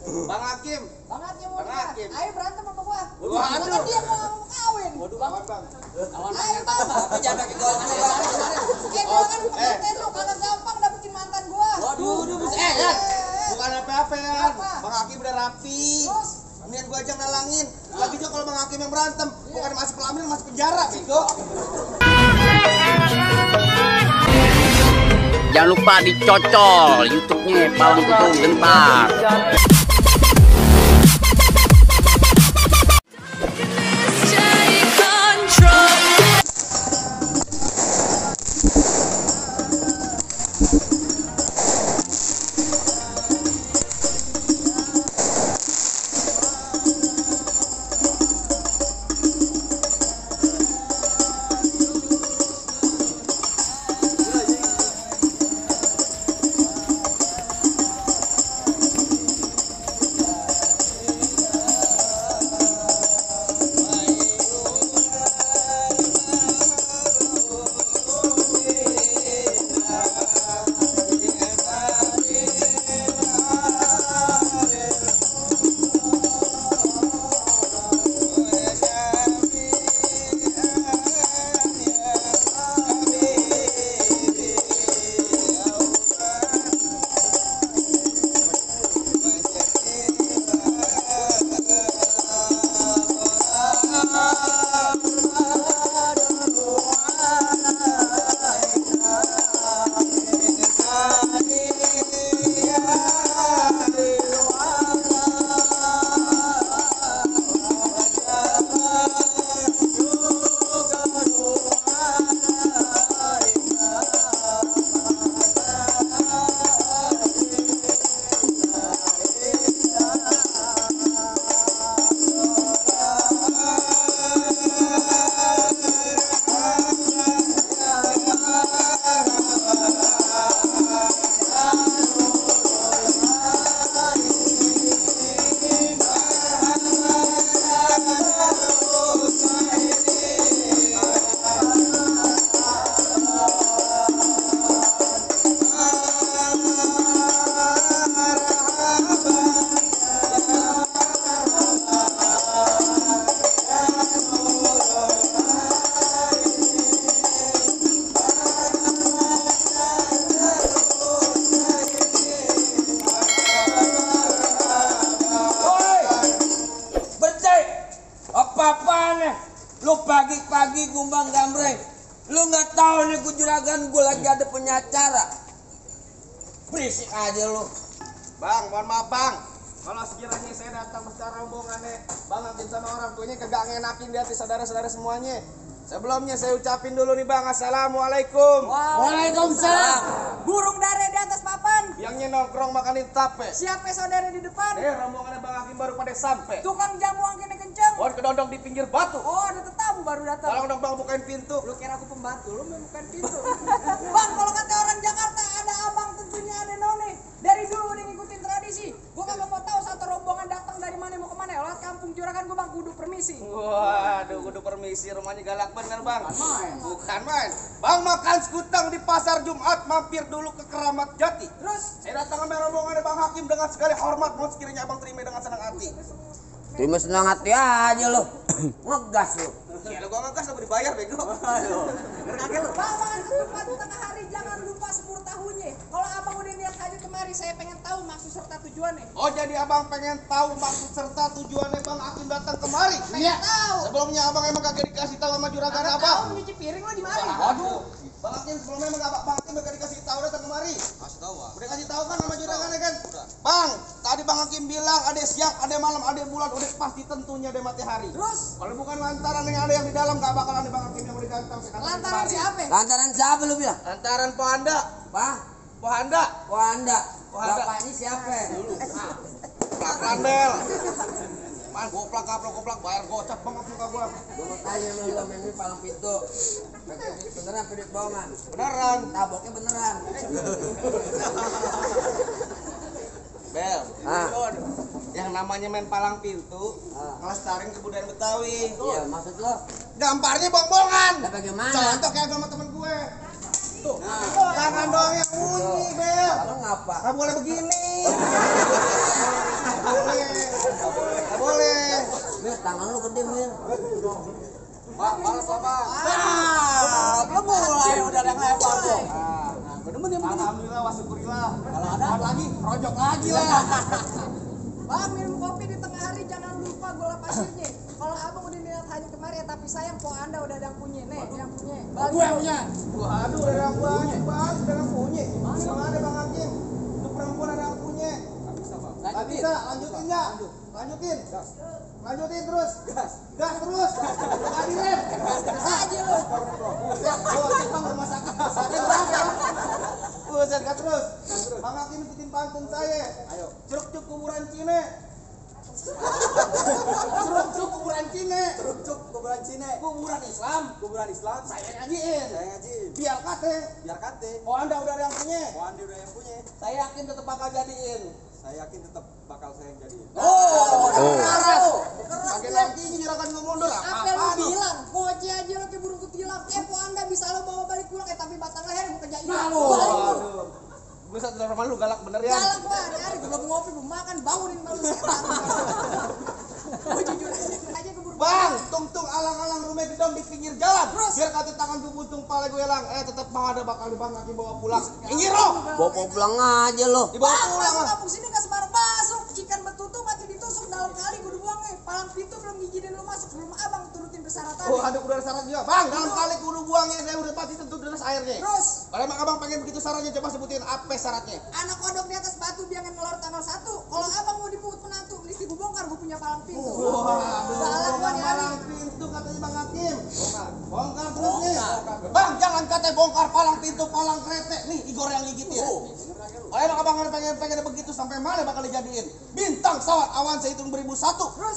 Bang Hakim. Bang Hakim, Bang Hakim. ayo berantem sama gua. Waduh, Kan dia mau kawin. Waduh, bang. Awan bang. Tapi jangan pakai golongan bang. Gua kan pakai lu kagak gampang dapetin mantan gua. Waduh, Ya. Bukan apa-apa ya. Apa? Bang Hakim udah rapi. Terus? Nian gua aja ngalangin. Lagi juga kalau Bang Hakim yang berantem, bukan masuk pelamin, masuk penjara, bego. Jangan lupa dicocol YouTube-nya Palang Pintu Gentar. Apa-apaan nih? Lu pagi-pagi gumbang gambreng. Lu nggak tahu nih gue juragan gue lagi ada penyacara. Berisik aja lu. Bang, mohon maaf bang. Kalau sekiranya saya datang secara rombongan nih, Bang Hakim sama orang tuanya kagak ngenakin di hati saudara-saudara semuanya. Sebelumnya saya ucapin dulu nih bang, assalamualaikum. Waalaikumsalam. Burung dare di atas papan. Yang nongkrong makanin tape. Siapa saudara di depan? Rombongannya Bang Hakim baru pada sampai. Tukang jamu angkinnya kenceng. Pohon kedondong di pinggir batu. Oh, ada tetamu baru datang. Tolong dong bang bukain pintu. Lu kira aku pembantu, lu mau bukan pintu. Bang, kalau kata orang Jakarta ada abang tentunya ada none. Dari dulu udah ngikutin tradisi. Gua kagak mau tahu satu rombongan datang dari mana mau kemana. Lewat kampung juragan gua bang, kudu permisi. Waduh, kudu permisi, rumahnya galak bener bang. Bukan main. Bang makan sekutang di pasar Jumat, mampir dulu ke Keramat Jati. Terus Saya datang sama rombongan Bang Hakim dengan segala hormat, mau sekiranya abang terima dengan senang hati. Terima senang hati aja lu. Ngegas lu. Ya lu gua ngegas lu dibayar bego. Bang, lupa tengah hari jangan lupa 10 tahunnya. Kalau abang udah niat haji kemari, saya pengen tahu maksud serta tujuannya. Oh jadi abang pengen tahu maksud serta tujuannya Bang Hakim datang kemari? Iya. Tahu. Sebelumnya abang emang kagak dikasih tahu sama juragan Tahu abang. nyuci piring lo di mana? Waduh, Bang Hakim sebelumnya emang Bang Hakim kagak dikasih tahu datang kemari. Kasih tahu ah. Udah kasih tahu kan sama juragan kan? Bang, tadi Bang Hakim bilang ada siang, ada malam, ada bulan, udah pasti tentunya ada matahari. Terus Kalau bukan lantaran yang ada yang di dalam gak bakalan ada Bang Hakim yang udah datang sekarang. lantaran siapa? Lantaran siapa lu bilang? Lantaran Pohanda. Pak, Pohanda. Wanda. Wanda. Bapaknya siapa? Plak landel. Man goplak bayar gocap banget muka gua. Gua mau tanya sama lu ini Palang Pintu. Beneran pedit bohongan? Beneran. Taboknya beneran. Bel. Ah. Yang namanya main palang pintu, Ah. ngelestariin kebudayaan Betawi. Iya, maksud lo? Gambarnya bongbongan. Lah bagaimana? Contoh kayak sama temen gue. Tuh, tangan doang yang bunyi, Bel. Kalau ngapa? Gak boleh begini. Nggak boleh. Mir, tangan lu gede, Mir. Pak, balas lah, Pak. Belum mulai udah ada yang lempar tuh. Bener-bener yang begini. Alhamdulillah, wa syukurillah. Kalau ada Lagi, rojok lagi lah. Bang, minum kopi di tengah hari jangan lupa gula pasirnya. Kalau abang udah niat hanya kemarin, tapi sayang po anda udah ada yang punya. Nih, yang punya. Gue yang punya. Waduh, ada yang banyak, Bang. Ada yang punya. Mana ada Bang Hakim? Untuk perempuan ada yang punya. Nggak bisa, lanjutin nggak? Lanjutin. Lanjutin terus. Gas terus. Nggak direm. Gas aja lu. Buset, Bang rumah sakit. Sakit berapa? Buset, gas terus. Bang Hakim ikutin pantun saya. Ayo. Curug-curug kuburan Cine. Curug-curug kuburan Cine. Curug kuburan Cine. Kuburan Islam. Kuburan Islam. Saya ngajiin. Saya ngaji. Biar kate. Biar kate. Oh, Anda udah ada yang punya. Oh, Andi udah yang punya. Saya yakin tetap bakal jadiin. Saya yakin tetap bakal saya yang jadi. Keras. Pakai nanti juragan ngomong mundur. Apa lu bilang? Ngoce aja lo kayak burung kutilang. Po anda bisa lo bawa balik pulang. Tapi batang leher gue kerjain. Waduh. Gue satu normal lu galak bener ya. Galak gua hari-hari gue belum ngopi belum makan bangunin malu setan. Gue jujur aja keburu. Bang, tung alang-alang rumah gedong di pinggir jalan. Biar kata tangan gue buntung pala gue hilang. Tetap mau ada bakal Bang Hakim bawa pulang. Pinggir lo. Bawa pulang aja lo. Dibawa Bang, pulang. masuk kampung sini gak sembarang masuk. Ikan betutu mati ditusuk dalam kali gue buangnya. Palang pintu belum ngizinin lu masuk sebelum abang turutin persyaratan. Oh, ada udah syarat juga. Bang, dalam kali kudu buangnya saya udah pasti tentu deras airnya. Terus Kalau emang abang pengen begitu syaratnya, coba sebutin apa syaratnya. anak kodok di atas batu biangin ngelor tanggal 1. Kalau abang mau diput menantu, mesti gue bongkar gue punya palang pintu. Galak gua nih hari. Palang pintu katanya Bang Hakim. Bongkar terus nih. Bang, jangan katanya bongkar palang pintu, palang kretek. Nih, Igor yang gigitin. Kalau emang abang pengen begitu sampai mana bakal dijadiin? Bintang sawat awan saya hitung 1001.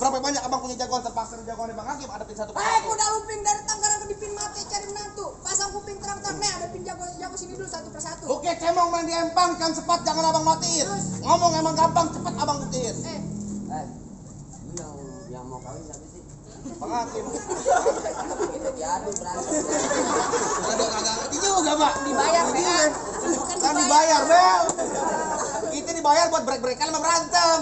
Berapa banyak abang punya jagoan terpaksa jagoan Bang Hakim ada pin satu persatu. Udah luping dari Tangerang ke Dipin mati cari menantu. Pasang kuping terang-terang nih ada pin jago sini dulu satu persatu. Oke, cemong main di empang kan cepat jangan abang matiin. Ngomong emang gampang cepat abang buktiin. Yang mau kawin siapa sih? Bang Hakim. Kita diadu berantem. Kagak ngerti juga, Pak. Dibayar PA. Bukan Kan dibayar, Bel. Kita dibayar buat break-breakan sama berantem.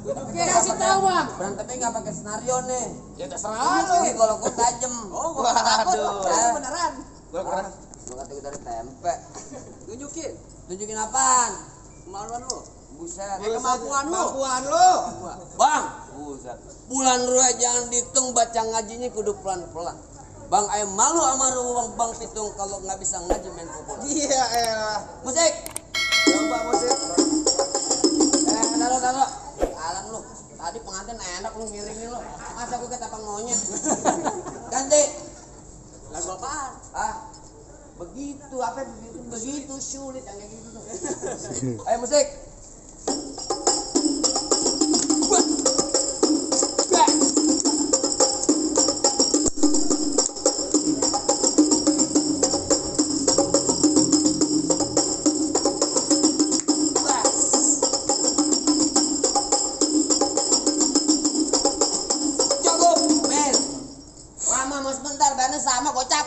Oke, kasih tahu bang. Berantemnya nggak pakai senario nih. Ya terserah lu. Ini kalau gue tajem. Oh, waduh. Beneran. Gua keren. Lu kata gue dari tempe. Tunjukin. Tunjukin apaan? Kemaluan lu. Buset. Kemampuan lu. Kemampuan lu. Bang, buset. Bulan ruwe jangan dihitung baca ngajinya kudu pelan-pelan. Bang, ayo malu sama ruang Bang Pitung kalau nggak bisa ngaji main bola. Iya, elah. Musik. Coba musik. Taruh. Alang lu. Tadi pengantin enak lu ngiringin lu. Masa gue ketapang monyet. Ganti. Lagu apaan? Begitu apa begitu sulit yang kayak gitu tuh. Ayo musik. Sama kocak.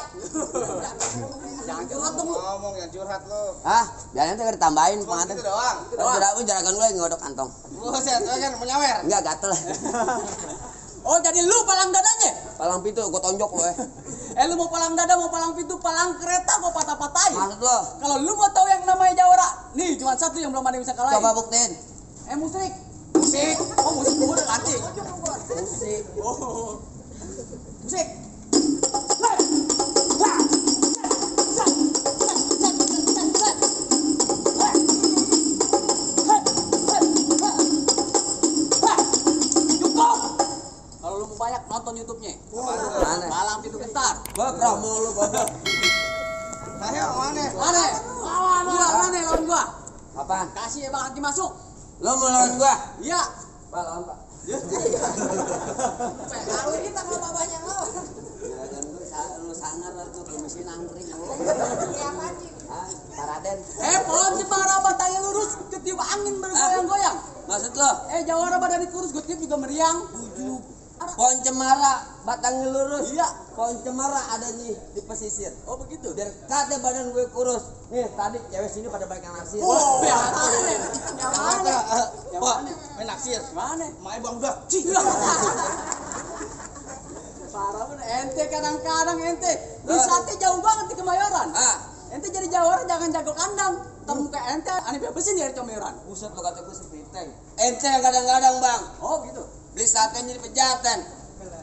Jangan curhat dong. Ngomong yang curhat lu. Biarin tuh ditambahin Cuma pengantin. gitu doang. Terus jarakan gue ngodok kantong. Buset, lu kan menyawer. Enggak gatel. Oh jadi lu palang dadanya? Palang pintu gue tonjok lo ya. Lu mau palang dada, mau palang pintu, palang kereta, mau patah-patahin. Maksud lo? Kalau lu mau tahu yang namanya Jawara, nih cuma satu yang belum ada yang bisa kalahin. Coba buktiin. Musik. Musik. Oh musik gua udah ganti. Musik. Oh. Musik. Kalau lu mau banyak nonton YouTube-nya. Mana? Palang pintu gentar. Gua mau lu goblok. Saya mana? Mana? Lawan lawan gua. Apaan? Kasih ya Bang Hakim masuk. Lo mau lawan gua? Iya. Pak lawan Pak. Kalau kita kalau babanya lawan. Lu sangar tuh mesin angkring lu. Kayak apa sih? Paraden. Pohon cemara batangnya lurus, ketiup angin bergoyang-goyang. Maksud lo? Jawara badannya kurus, gue tiup juga meriang. Pohon cemara batangnya lurus. Iya. Pohon cemara ada nih di pesisir. Oh begitu. Biar kata badan gue kurus. Nih tadi cewek sini pada balik yang naksir. Oh, yang mana? Pak, terakhir. Mana? Mae bang udah. Cih. Parah bener. Ente kadang-kadang ente wisata jauh banget di Kemayoran. Ah, Ente jadi jawara jangan jago kandang. Ntar muka ente aneh bebesin dari Kemayoran. buset lo kata gue sepiteng. Ente yang kadang-kadang bang Oh gitu. beli sate jadi pejaten.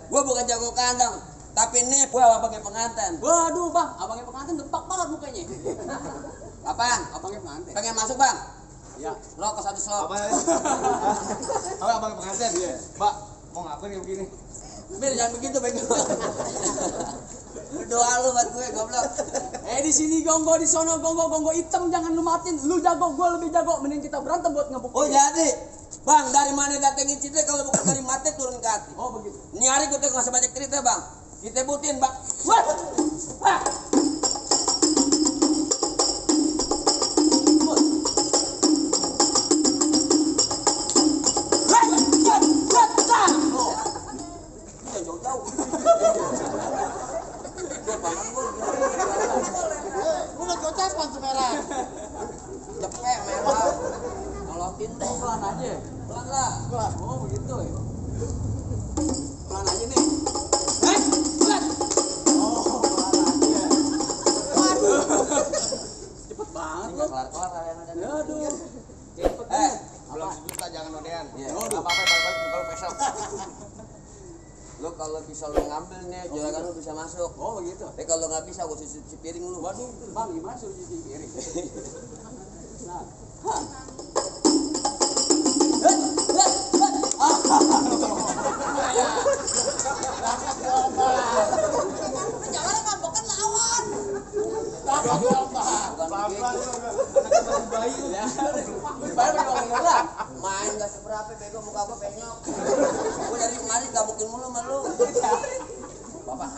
Gue bukan jago kandang, tapi nih gue abangnya pengantin. Waduh bang, abangnya pengantin depak banget mukanya. Apaan? Abangnya pengantin. Pengen masuk bang? Ya. Rokok satu slop. Abang pengantin. Iya. Mbak, mau ngapain kayak begini? Bir jangan begitu bego. Berdoa lu buat gue goblok. Di sini gonggo, di sono gonggo hitam jangan lu matiin. Lu jago, gue lebih jago. Mending kita berantem buat ngebuktiin. Oh jadi, bang dari mana datengin cerita kalau bukan dari mati turun ke hati. Oh begitu. Ini hari gue nggak banyak cerita bang. Kita butin bang. Wah, wah. Jauh-jauh. Gue paman gue. Lu nggak gocapan semerah. Cepet merah. Kalau pintu pelan aja. Pelan lah. Oh begitu ya. Pelan aja nih. Pelan. Oh pelan aja. Waduh. Cepet banget Nggak lu. kelar-kelar yang ada. Aduh. Belum sejuta jangan nodean. Iya. Apa-apa balik-balik kalau besok. Lu kalau bisa lu ngambil nih, juragan lu bisa masuk. Oh begitu. Tapi kalau nggak bisa, gua cuci piring lu. Waduh, bang gimana suruh cuci piring? Nah. Jangan ngambek kan lawan. Pelan-pelan lu. Anaknya masih bayi lu. Baru ngomong lah. Main nggak seberapa, bego muka gua penyok. Gua dari kemarin gak mungkin mulu sama lu. Bapak.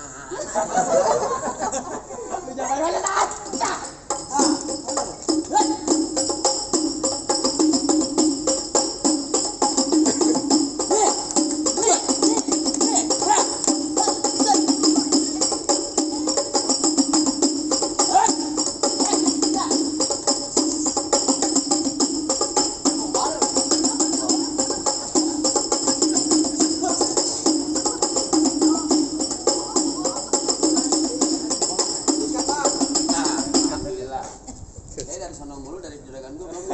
Saya dari sono mulu dari juragan gua belum.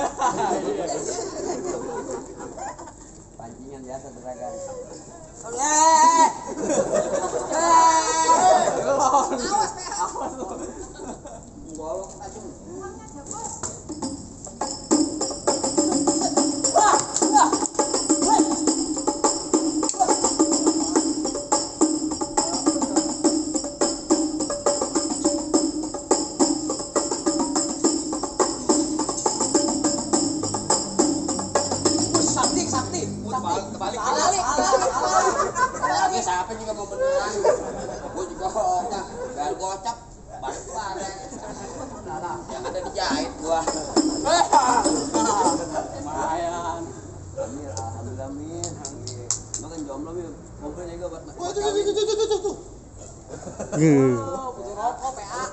Pancingan biasa juragan. Awas lu. Golok tajam. Sakti. Kebalik. Alali. Ya siapa juga mau beneran. Gua juga kocak. Biar gocap. Balik-balik. Yang ada dijahit gua. Lumayan. Amin, alhamdulillah amin. Lu kan jomblo nih. Mobil juga buat Oh, butuh rokok PA.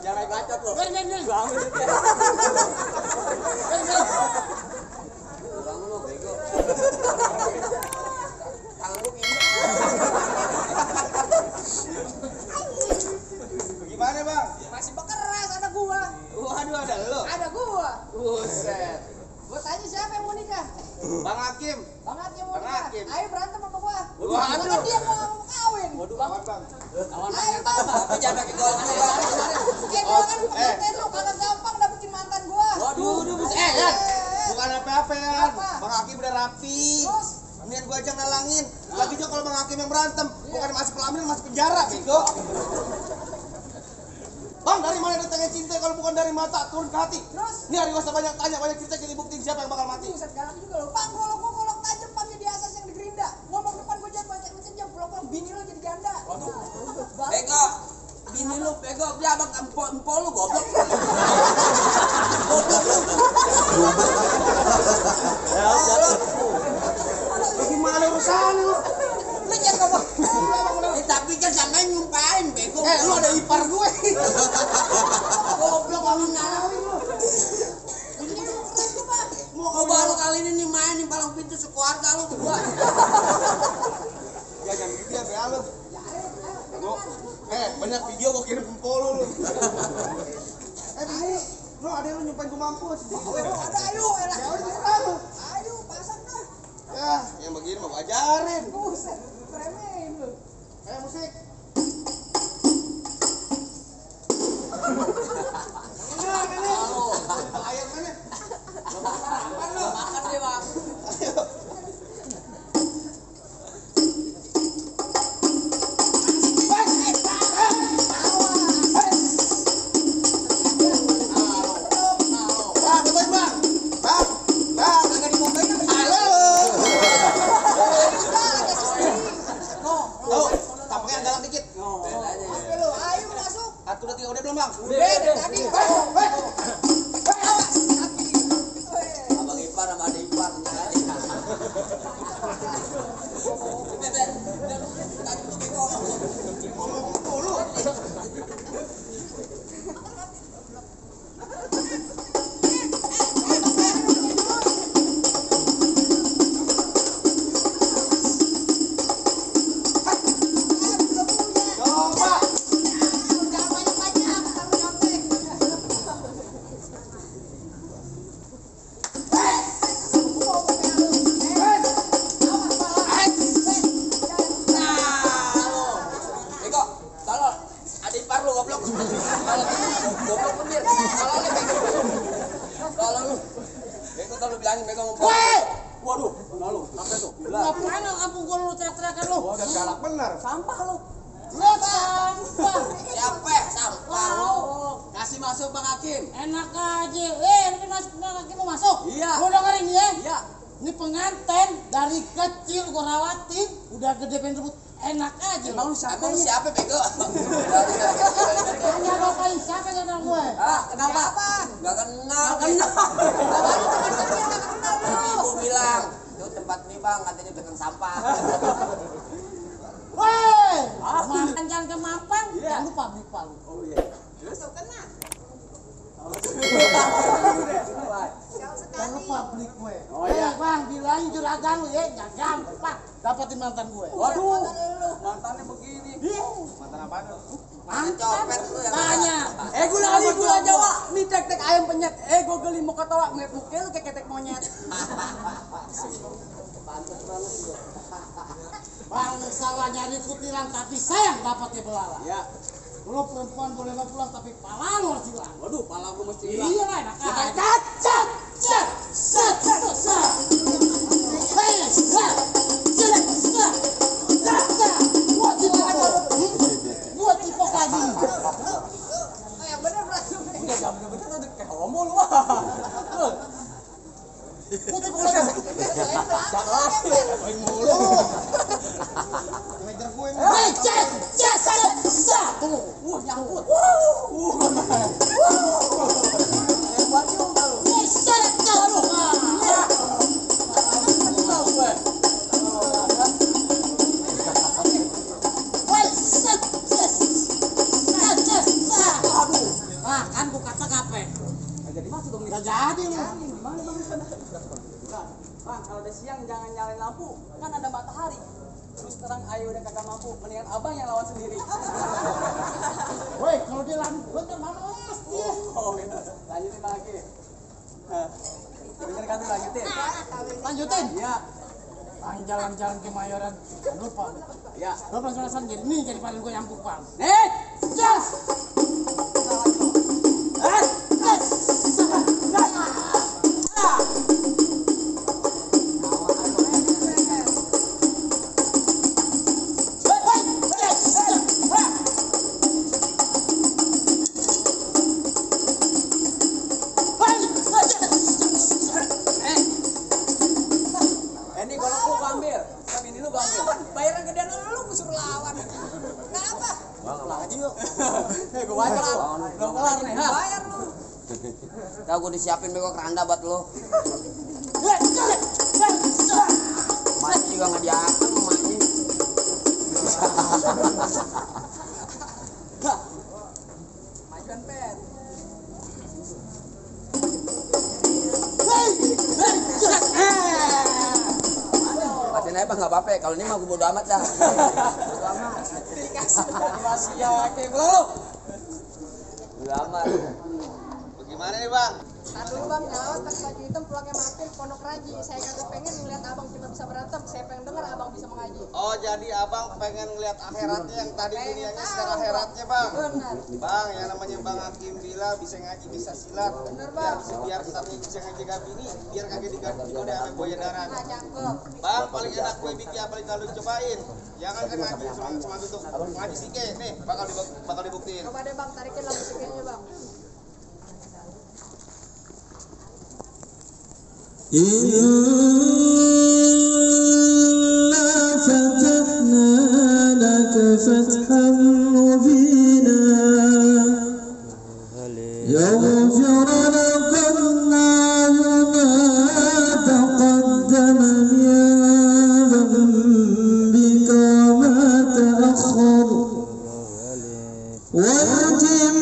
jangan bacot lu. Gua ambil duitnya. Bang lu bego. Tangan lu pindah. Gimana bang? Masih bekeras ada gua. Waduh ada lu. Ada gua. Buset. Gua tanya siapa yang mau nikah? Bang Hakim. Bang Hakim mau Bang nikah. Hakim. Ayo berantem sama gua. Waduh. Kan dia mau kawin. Waduh lawan bang. Ayo bang. Tapi jangan pakai gol dulu bang. Gua kan pengantin lu kagak gampang dapetin mantan gua. Waduh, Yan. Bukan apa-apa Yan. Apa? Bang Hakim udah rapi. Terus? Nian gua aja nalangin. Lagi juga kalau Bang Hakim yang berantem, bukan masuk pelaminan, masuk penjara, bego. Bang, dari mana datangnya cinta kalau bukan dari mata turun ke hati? Terus? Ini hari gak usah banyak tanya, banyak cerita jadi buktiin siapa yang bakal mati. Buset galak juga lu. Bang, golok tajam pangnya di asas yang di gerinda. Ngomong depan gua jangan baca mesin jam pulang bini lu jadi janda. Waduh. Bego. Bini lu bego, dia abang empol lu goblok. Goblok lu. Gimana urusan lu? Lu jangan ngomong. Tapi kan sampai nyumpain bego. Lu ada ipar gue. Goblok lu narawin lu. Mau baru kali ini nih main nih palang pintu sekeluarga lu berdua. Ya jangan gitu ya be lu. Banyak video gua kirim ke lu. Ini lu ada lu nyumpain gua mampus. Ada ayo, elah. Ya udah tahu. Ayo, pasang dah. Ya, yang begini mau ajarin. Buset, remehin lu. Musik. Ayam mana? Makan deh bang. Abang ipar sama adik ipar. Waduh, lalu, sampai tuh. Ngapain kampung gua lu teriak-teriakan lu? Udah galak bener. Sampah lu. Lu sampah. Siapa? Sampah lu. Kasih masuk Bang Hakim. Enak aja. Lu masuk lagi mau masuk? Iya. Lu dengerin ya? Iya. Ini pengantin dari kecil gua rawatin, udah gede pengen rebut. Enak aja. Emang lu siapa bego? Hanya bapain siapa yang kenal gue? Kenapa? Enggak kenal. Tapi ibu bilang, itu tempat nih bang, katanya tukang sampah. Woi, makan jangan ke Mampang, jangan lupa beli palu. Oh iya. Terus kena. Jangan lupa beli kue. Oh iya. Bang, bilangin juragan lu ya, jangan gampang dapetin mantan gue. Waduh, mantannya begini. Mantan apaan lu? Mantan copet lu yang Tanya. Gula Jawa, nih tek-tek ayam penyet. Gua geli mau ketawa, ngeliat muka lu kayak ketek monyet. Pantes banget lu. Bang, salah nyari kutilan tapi sayang dapatnya belalang. Ya. Lu perempuan boleh lo pulang tapi pala lu harus hilang. Waduh, pala gua mesti hilang. Iya lah, enak aja. Gua tipok lagi. Yang bener berarti. Udah gak bener-bener udah kayak homo lu. Gua tipok lagi. Main mulu. Ngejar gue. Tuh, nyangkut. Nah, kan gua kata kape. Jadi masuk dong nih. Gak jadi lu. Gimana bang? Bang, kalau udah siang jangan nyalain lampu, kan ada matahari. Terus terang ayo udah kagak mampu, mendingan abang yang lawan sendiri. Woi, kalau dia lawan gua kan males dia. Oh, gitu. Lanjutin lagi. Bener kan tuh lanjutin? Lanjutin. Iya. Bang, jalan-jalan ke Mayoran. Jangan lupa. Iya. Lo pelan-pelan jadi nih jadi paling gue yang kupang. Nih, Jas. ini golok lu gua ambil. Tapi ini lu gua ambil. Bayaran gedean lu gua suruh lawan. Kenapa? Pulang aja yuk. Gua bayar lah. Belum kelar nih, ha. Bayar lu. Tahu gua disiapin bego keranda buat lu. Masih juga enggak diakan emaknya. aja bang, nggak apa-apa. Kalau ini mah gue bodo amat dah. Bodo amat. Masih ya kayak lu. Bodo amat. Bagaimana nih bang? Tadi dulu bang, nyalawan pakai baju hitam pulangnya maafin pondok Raji. Saya kagak pengen ngeliat abang cuma bisa berantem. Saya pengen denger abang bisa mengaji. Oh jadi abang pengen ngeliat akhiratnya yang tadi dunianya sekarang akhiratnya bang. Benar. Bang, yang namanya Bang Hakim bila bisa ngaji bisa silat. Bener, Bang. Biar tapi bisa ngaji bini, biar kagak digoda sama buaya darat. Nah, cakep. Bang, paling enak kue bikin apa kalau cobain. Jangan kan ngaji semangat untuk ngaji sike nih, bakal dibuktiin. Coba deh bang, tarikin lagu sikirnya bang. إنا فتحنا لك فتحا مبينا يغفر لك الله ما تقدم من ذنبك وما تأخر ويتم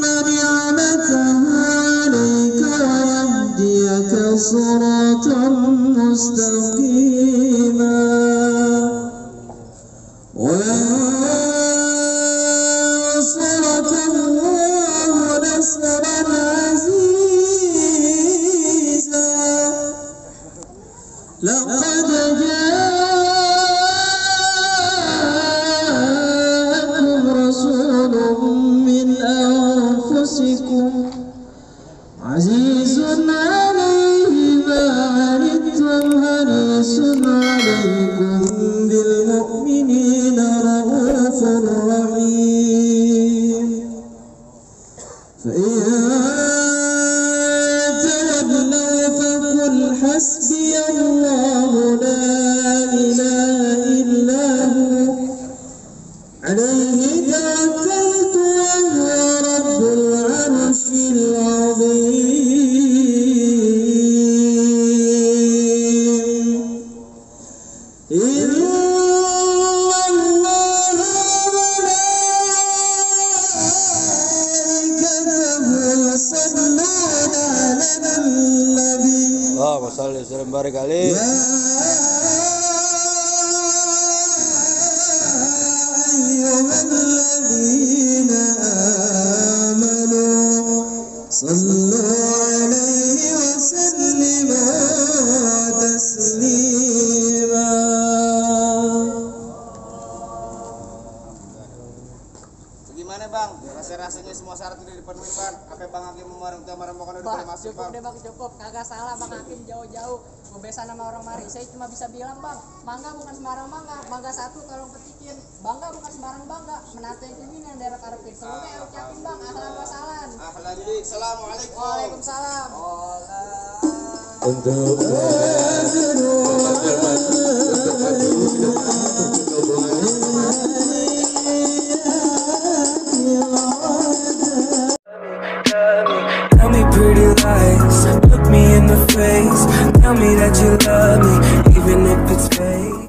نعمته عليك ويهديك صراطا مستقيما وينصرك الله نصرا عزيزا لقد جاءكم رسول من أنفسكم عزيز عليه ما عنتم حريص عليكم بالمؤمنين رؤوف رحيم فإن تولوا فقل حسبي الله لا إله إلا هو عليه توكلت وهو رب العرش العظيم إن الله وملائكته يصلون على النبي اللهم صل وسلم وبارك عليه. يا أيها الذين آمنوا صلوا عليه وسلموا تسليما. Bagaimana bang? Rasanya semua syarat udah dipenuhi bang. Apa Bang Hakim merembukan udah boleh masuk Cukup bang? deh bang, cukup. Kagak salah bang Hakim jauh-jauh. Gue besan sama orang mari. Saya cuma bisa bilang bang, mangga bukan sembarang mangga. Mangga satu tolong petikin. Bangga bukan sembarang bangga. Menantu yang ini yang daerah karepin. Sebelumnya ucapin bang, ahlan wa sahlan. Ahlan bik, assalamualaikum. Waalaikumsalam. Untuk Tell me pretty lies, look me in the face. Tell me that you love me, even if it's fake.